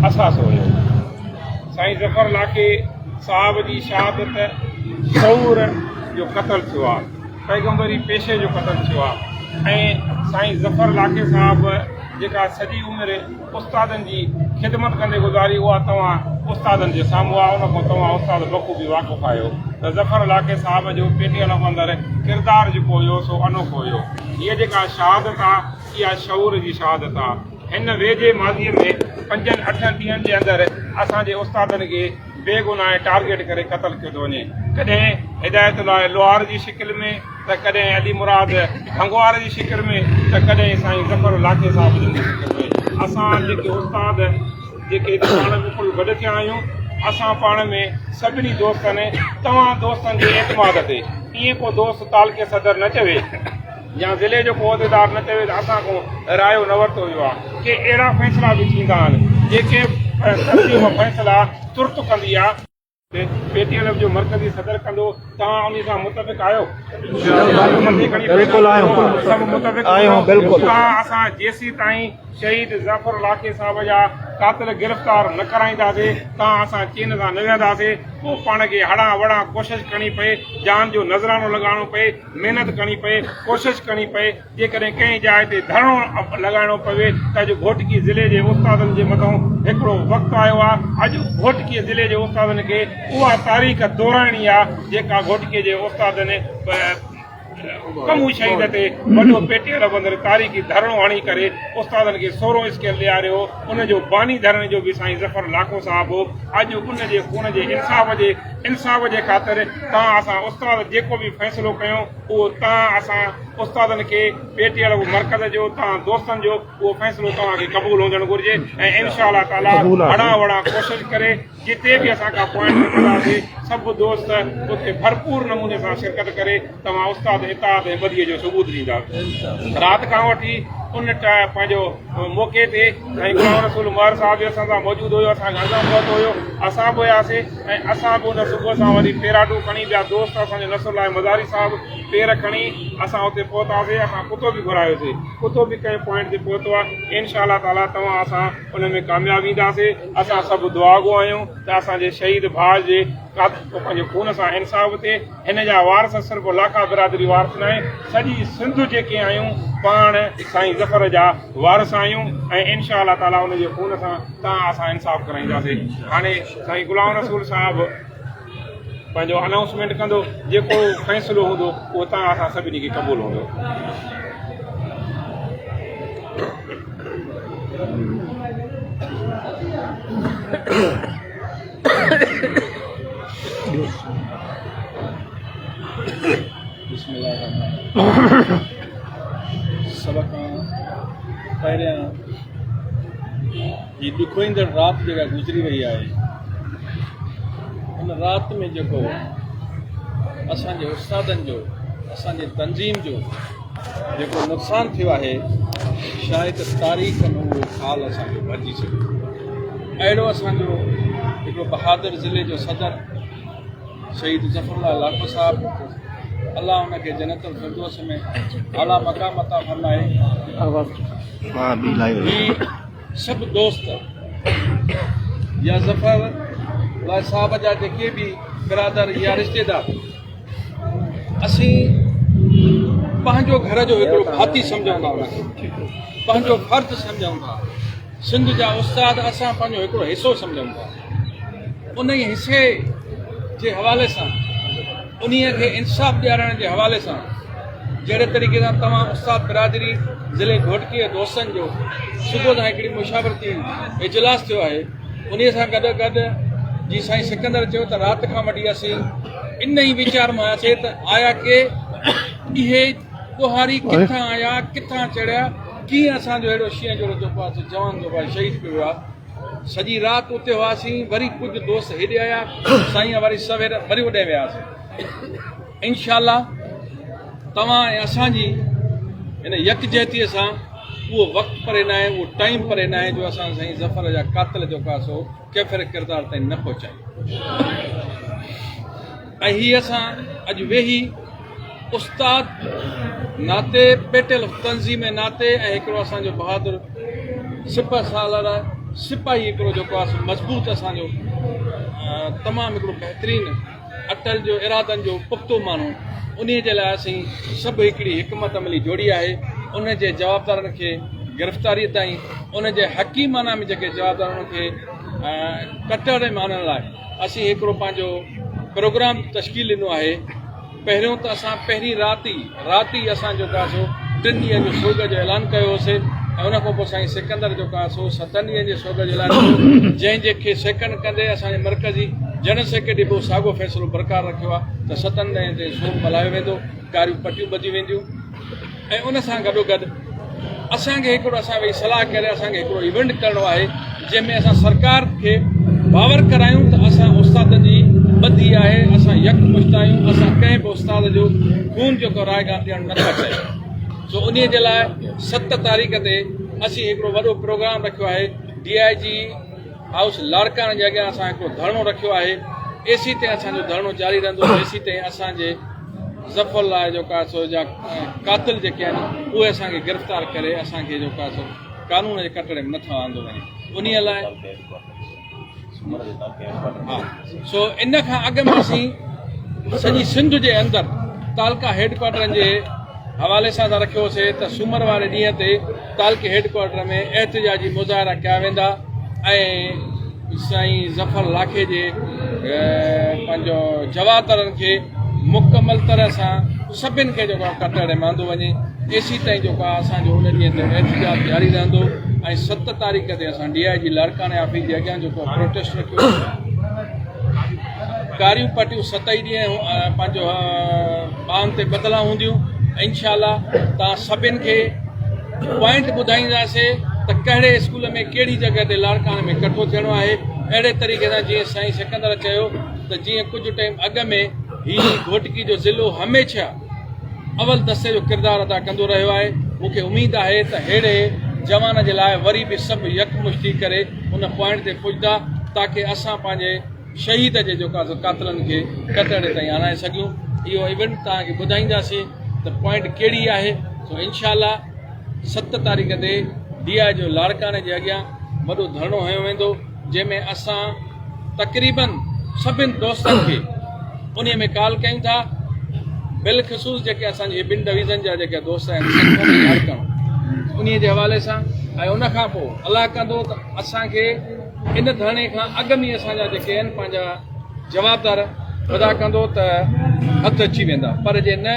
اثاثو هيو. سائين ظفر لاکي صاحب جي شهادت شعور جو قتل ٿيو آ، پيغمبري پيشي جو قتل ٿيو آ ۽ سائين ظفر لاکي صاحب جيڪا سڄي عمر استادن جي خدمت ڪندي گذاري اها توهان استادن جي سامهون آ، ان کان توهان استاد بخوبي واقف آهيو ته ظفر لاکي صاحب جو پيٽي الف اندر ڪردار جيڪو هيو سو انوکو هيو. هيء جيڪا شهادت آ اها شعور جي شهادت آ. هن ويجهي ماضيء ۾ پنجن اٺن ڏينهن جي اندر اسان جي استادن کي بيگناهه ٽارگيٽ ڪري قتل ڪيو ٿو وڃي. ڪڏهن هدايت الله لوهار جي شڪل ۾ ته ڪڏهن علي مراد گهنگوار جي شڪل ۾ ته ڪڏهن سائين ظفر لاکي صاحب جن جي شڪل ۾. اسان جيڪي استاد جيڪي هتي پاڻ ۾ ڪل گڏ ٿيا آهيون اسان پاڻ ۾ سڀني دوستن توهان دوستن جي اعتماد تي ائين ڪو دوست تعلقي صدر نه چوي. يا ضلعي جو ڪو عهديدار نه چوي ته اسان کان رايو نه ورتو ويو آهي. ڪي اهڙا فيصلا به ٿيندا آهن، جيڪي تنظيم فيصلا ترت ڪندي آهي. پي ٽي ايل ايف جو مرڪزي صدر ڪندو، توهان انهي سان متفق آهيو؟ مٿي کڻي بلڪل آهيون. سڀ متفق آهيون بلڪل. توهان اسان جيسيتائين شهيد ظفر لاکي صاحب جا قاتل گرفتار نه ڪرائينداسين، توهان اسان چين سان نه ويهنداسين، پوء پاڻ کي هڙان وڙان ڪوشش ڪرڻي پئي، جان جو نذرانو لڳائڻو پئي، محنت ڪرڻي پئي، ڪوشش ڪرڻي پئي، جيڪڏهن ڪنهن جاء تي ڌرڻو لڳائڻو پوي ته اڄ گهوٽڪي ضلعي جي استادن جي مٿان هڪڙو وقت آيو آهي، اڄ گهوٽڪي ضلعي جي استادن کي اها تاريخ دهرائڻي آهي جيڪا گهوٽڪي جي استادن ڪمون شهيد تي وڏو پيٽيل اندر تاريخي ڌرڻو هڻي ڪري استادن کي سورهون اسڪيل ڏياريو هو، ان جو باني ڌرڻي جو به سائين ظفر لاکو صاحب هو، اڄ ان جي خون جي انصاف جي انصاف جي خاطر تان اسان استاد جيڪو به فيصلو ڪيو اهو تان اسان استادن کي پي ٽي ايل مرڪز جو تان دوستن جو اهو فيصلو توهان کي قبول هجڻ گهرجي ۽ انشاء الله تعالي هڙان وڙان ڪوشش ڪري جتي به اسان کا پوائنٽ رکنداسي سڀ دوست اتي ڀرپور نموني سان شرڪت ڪري توهان استاد اتحاد ۽ ٻڌي جو ثبوت ڏيندا. رات کان وٺي ان پنهنجو موقعي تي سائين غلام رسول مهر صاحب به اسان سان موجود هيو، اسان کي اڳم پهتو هيو، اسان به هياسي ۽ اسان به ان صبح سان وري پيراٽون کڻي ٻيا دوست اسان جو نصر الله مزاري صاحب پير کڻي اسان اتي پهتاسي، اسان ڪتو به گهرايوسي، ڪتو به ڪنهن پوائنٽ تي پهتو آهي، انشاء الله تعالي توهان اسان ان ۾ ڪامياب وينداسي، اسان سڀ دعاگو آهيون ته اسان جي شهيد ڀاء جي قاتل پنهنجي خون سان انصاف ٿئي. هن جا وارث صرف لاکا برادري وارث ناهي سڄي سنڌ جيڪي آهيون پاڻ سائين ظفر جا وارث آهيون ۽ انشاء الله تعالي ان جي خون سان تان اسان انصاف ڪرائينداسين هاڻي سائين غلام رسول صاحب پنهنجو انائونسمينٽ ڪندو جيڪو فيصلو هوندو اهو تان اسان سڀني کي قبول هوندو. بسم الله الرحمن الرحيم سڀ کان پهريان هي ڏکوئيندڙ رات جيڪا گذري وئي آهي ان رات ۾ جيڪو اسان جي استادن جو اسان جي تنظيم جو جيڪو نقصان ٿيو آهي شايد تاريخ ۾ اهو خال اسان جو ڀرجي سگهي اهڙو اسان جو هڪڙو بهادر ضلعي جو صدر شهيد ظفر الله لاکو صاحب الله ان کي جنت الفردوس ۾ اعليٰ مقام عطا فرمائي. هي سڀ دوست يا ظفر الله صاحب جا جيڪي به برادر يا رشتيدار اسين پنهنجو گهر جو هڪڙو ڀاتي سمجهون ٿا ان کي پنهنجو فرد سمجهون ٿا سنڌ جا استاد اسان پنهنجو هڪڙو حصو سمجهون ٿا انهي حصي جي حوالي سان انهي کي انصاف ڏيارڻ جي حوالي سان جهڙي طريقي سان توهان استاد برادري ضلعي گهوٽڪي جي دوستن جو صبح سان هڪڙي مشاورتي اجلاس ٿيو آهي انهي سان گڏ گڏ جي سائين سڪندر چيو ته رات کان وٺي اسين انهي ويچار ۾ آياسي ته آيا ڪي اهي ڏوهاري ڪٿان آيا ڪٿان چڙهيا ڪيئن اسان جو اهڙو شينهن جهڙو جيڪو آهي سو جوان جيڪو آهي شهيد ڪيو ويو آهي سڄي رات اتي هئاسين وري ڪجهه دوست هيڏي آيا سائين وري سوير وري اوڏي وياسين انشاء الله توهان ۽ اسان جي ان يڪجهتي سان اهو وقت پري ناهي اهو ٽائيم پري ناهي جو اسان سائين ظفر جا قاتل جيڪو آهي سو ڪيفر ڪردار تائين نه پهچايون ۽ هي اسان اڄ ويهي استاد ناتي پيٽيل تنظيم ناتي ۽ هڪڙو اسان جو بهادر سپه سالار سپاهي هڪڙو جيڪو آهي سو مضبوط اسان جو تمام هڪڙو بهترين اٽل جو ارادن جو پختو ماڻهو انهي جي لاء اسين سڀ هڪڙي حڪمت عملي جوڙي آهي ان جي جوابدارن کي گرفتاري تائين ان جي حقي معنيٰ ۾ جيڪي جوابدار انهن کي ڪٽهڙي ۾ آڻڻ لاء اسين هڪڙو پنهنجو پروگرام تشڪيل ڏنو آهي. پهريون ته اسان پهرين رات ئي رات ئي اسان جيڪو آهي سو ٽن ڏينهن جو سوڳ جو اعلان ڪيو هوسي ۽ ان کان پوء سائين سڪندر جيڪو آهي سو ستن ڏينهن جي سوڳ جو اعلان ڪيو جنهن جي کي سيڪنڊ ڪندي اسان جي مرڪزي جنرل سيڪريٽري به اهو ساڳيو فيصلو برقرار رکيو آهي ته ستن ڏينهن تي سوڳ ملهايو ويندو ڪاريون پٽيون ٻڌيون وينديون ۽ ان سان گڏوگڏ اسان کي هڪڙو اسان ويهي صلاح ڪري اسان کي هڪڙو ايونٽ ڪرڻو آهي جنهن ۾ اسان سرڪار کي باور ڪرايون ته اسان استادن جي ٻڌي آهي اسان يڪ مشت آهيون اسان ڪنهن به استاد جو خون جيڪو رائگان ڏيڻ نٿا چاهيون سو انهي جي لاء 7 تاريخ تي اسين هڪڙو وڏو پروگرام رکيو آهي ڊي I جي هائوس لاڙڪاڻي جي اڳيان اسان هڪڙو ڌرڻو رکيو آهي ايسي تائين اسان جو ڌرڻو جاري رهندو جيسي تائين اسان جي ظفر لاء جيڪو آهي سو جا قاتل جيڪي آهن اهي اسان کي گرفتار ڪري اسان کي جيڪو آهي سو قانون جي ڪٽهڙي ۾ نٿو آندو وڃي انهي لاء ها سو ان کان اڳ ۾ اسين سڄي سنڌ جي اندر تعلقه هيڊ ڪوارٽرن جي حوالي سان اسان رکيو هوسي ته سومر واري ڏينهن تي تعلقي هيڊ ڪوارٽر ۾ احتجاجي مظاهرا ڪيا ويندا ۽ سائين ظفر لاکي جي پنهنجو جوابدارن کي مڪمل طرح سان سڀن کي جيڪو آهي ڪٽهڙي ۾ آندو وڃي ايسي تائين جيڪو آهي اسان جو ان ڏينهن تي احتجاج جاري رهندو ۽ 7 تاريخ تي اسان ڊي I جي لاڙڪاڻي آفيس جي اڳيان جيڪو پروٽيسٽ رکيو ڪاريون پٽيون ست ئي ڏينهن پنهنجو ٻانهن تي ٻڌل هونديون انشاء الله توهان سڀن کي پوائنٽ ٻڌائينداسي ته ڪهڙي اسڪول ۾ ڪهڙي جڳهه تي لاڙڪاڻي ۾ ڪٺو ٿيڻو آهي اهڙي طريقي سان جيئن سائين سڪندر چيو ته جيئن ڪجهه ٽائيم اڳ ۾ هي گهوٽڪي جو ضلعو هميشه اول دستي جو ڪردار ادا ڪندو رهيو آهي مون کي اميد آهي ته ههڙي جوان جي لاء وري به سڀ يڪمشت ٿي ڪري ان پوائنٽ تي پڄندا تاڪه اسان پنهنجي شهيد جي جيڪو آهي سو قاتلن کي ڪٽهڙي تائين آڻائي سگهيون اهو ايونٽ توهان کي ٻڌائينداسين ته پوائنٽ ڪهڙي آهي سو انشاء الله 7 تاريخ تي ڊي I جو لاڙڪاڻي جي اڳيان وڏو ڌرڻو هنيو ويندو جنهن ۾ اسان تقريبن سڀن دوستن کي انهي ۾ ڪال ڪيون ٿا بالخصوص جيڪي اسان جي ٻن ڊويزن جا جيڪي دوست آهن سکر ۽ لاڙڪاڻو انهي جي حوالي سان ۽ ان کان پوء الله ڪندو ته اسان کي ان ڌرڻي کان اڳ ۾ اسان جا جيڪي آهن پنهنجا جوابدار خدا ڪندو ته هٿ اچي ويندا پر جي نه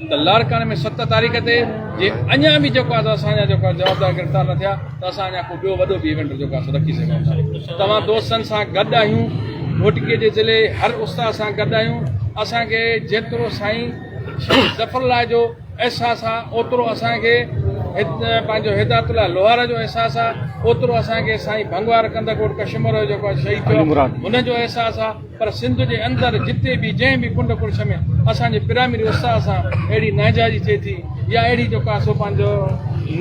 ته لاڙڪاڻي ۾ 7 تاريخ تي جي اڃا به جيڪو آهي اسان جا جيڪو جوابدار گرفتار نه ٿيا ته اسان اڃا ڪو ٻيو وڏو به ايونٽ جيڪو آهي رکي سگهون ٿا. توهان دوستن سان گڏ آهيون گهوٽڪي جي ضلعي هر استاد سان گڏ آهيون اسان کي جيترو سائين شهيد ظفر الله جو احساس آ اوترو اسان کي پنهنجو هدايت الله لوهار جو احساس آ اوترو اسان کي سائين ڀنگوار ڪنڌڪوٽ ڪشمور جو جيڪو شهيد ٿيو هن جو احساس آ پر سنڌ جي اندر جتي به جنهن به ڪنڊ ڪڙڇ ۾ اسان جي پرائمري استاد سان اهڙي ناانجازي ٿئي ٿي يا اهڙي جيڪو آ سو پنهنجو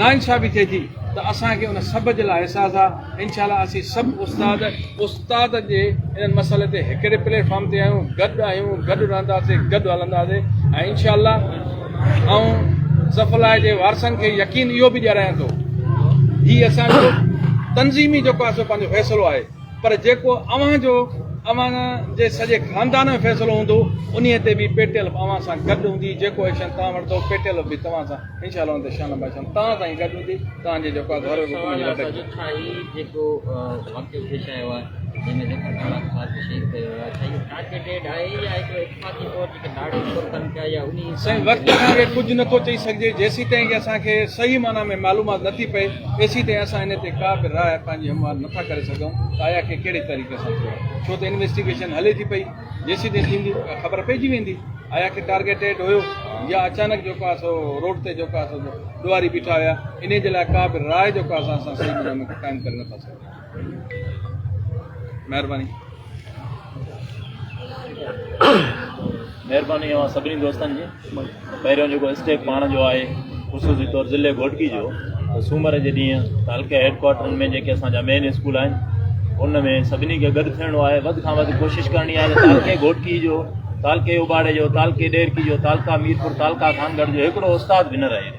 ناانصافي ٿئي ٿي ته اسان کي ان سڀ جي لاء احساس آ انشاء الله اسين سڀ استاد استاد جي انهن مسئلي تي هڪڙي پليٽ فارم تي آهيون گڏ آهيون گڏ رهنداسين گڏ هلنداسين ۽ انشاء الله آئون ظفر الله جي وارثن کي يقين اهو به ڏياريان ٿو هي اسان جو تنظيمي جيڪو آهي سو پنهنجو فيصلو آهي پر جيڪو اوهان جو اوهان جي سڄي خاندان جو فيصلو هوندو انهي تي به پي ٽي ايل اوهان سان گڏ هوندي جيڪو ايڪشن توهان وٺندو پي ٽي ايل به توهان سان انشاء الله ان تي شان باشان توهان سان ئي گڏ هوندي توهان جي جيڪو آهي هر حڪم جي سوال آهي ڇا هي جيڪو واقعو پيش آيو آهي جنهن ۾ ظفر خان صاحب کي شهيد ڪيو ويو آهي ڇا اهو ٽارگيٽيڊ آهي يا هڪڙو اتفاقي طور جيڪي لاڙي شور ڪن پيا يا انهي سائين وقت اسان کي ڪجهه نٿو چئي سگهجي جيسيتائين ڪي اسان کي صحيح معنيٰ ۾ معلومات نٿي پئي ايسيتائين اسان ان تي ڪا به راء پنهنجي هموار نٿا ڪري سگهون ته آيا کي ڪهڙي طريقي سان ٿيو آهي ڇو ته انويسٽيگيشن هلي ٿي پئي جيسيتائين ٿيندي خبر پئجي ويندي آيا کي ٽارگيٽيڊ هيو يا اچانڪ جيڪو آهي سو روڊ تي جيڪو آهي سو ڏوهاري بيٺا هيا انهي جي لاء ڪا به راء جيڪو آهي اسان صحيح نموني ۾ قائم ڪري نٿا سگهون مهرباني. مهرباني اوهان سڀني دوستن جي پهريون جيڪو اسٽيپ پاڻ جو آهي خصوصي طور ضلعي گهوٽڪي جو ته سومر جي ڏينهن تعلقي هيڊ ڪوارٽرن ۾ جيڪي اسان جا مين اسڪول آهن ان ۾ سڀني کي گڏ ٿيڻو آهي وڌ کان وڌ ڪوشش ڪرڻي آهي ته تعلقي گهوٽڪي جو تعلقي اباڙي جو تعلقي ڏيرڪي جو تعلقه ميرپور تعلقه خانگڙھ جو هڪڙو استاد به نه رهي.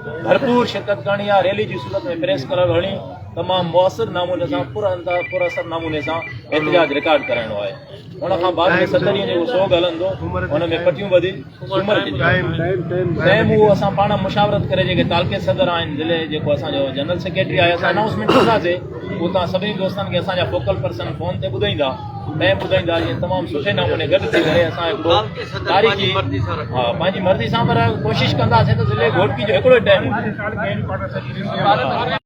ڀرپور شرڪت ڪرڻي آهي ريلي جي صورت ۾ پريس ڪلب هڻي تمام موثر نموني سان پر پر اثر نموني سان احتجاج رڪارڊ ڪرائڻو آهي ان کان بعد ۾ ست ڏينهن جيڪو سوڳ هلندو ان ۾ پٽيون ٻڌي سومر جي ٽائيم اهو اسان پاڻ مشاورت ڪري جيڪي تعلقي صدر آهن ضلعي جيڪو اسان جو جنرل سيڪريٽري آهي اسان انائونسمينٽ ڪنداسي اهو توهان سڀني دوستن کي اسان جا فوڪل پرسن فون تي ٻڌائيندا ٽائيم ٻڌائيندا جيئن تمام سٺي نموني گڏ ٿي ڪري اسان هڪڙو تاريخي ها پنهنجي مرضي سان پر ڪوشش ڪنداسين ته ضلعي گهوٽڪي جو هڪڙو ٽائيم هجي.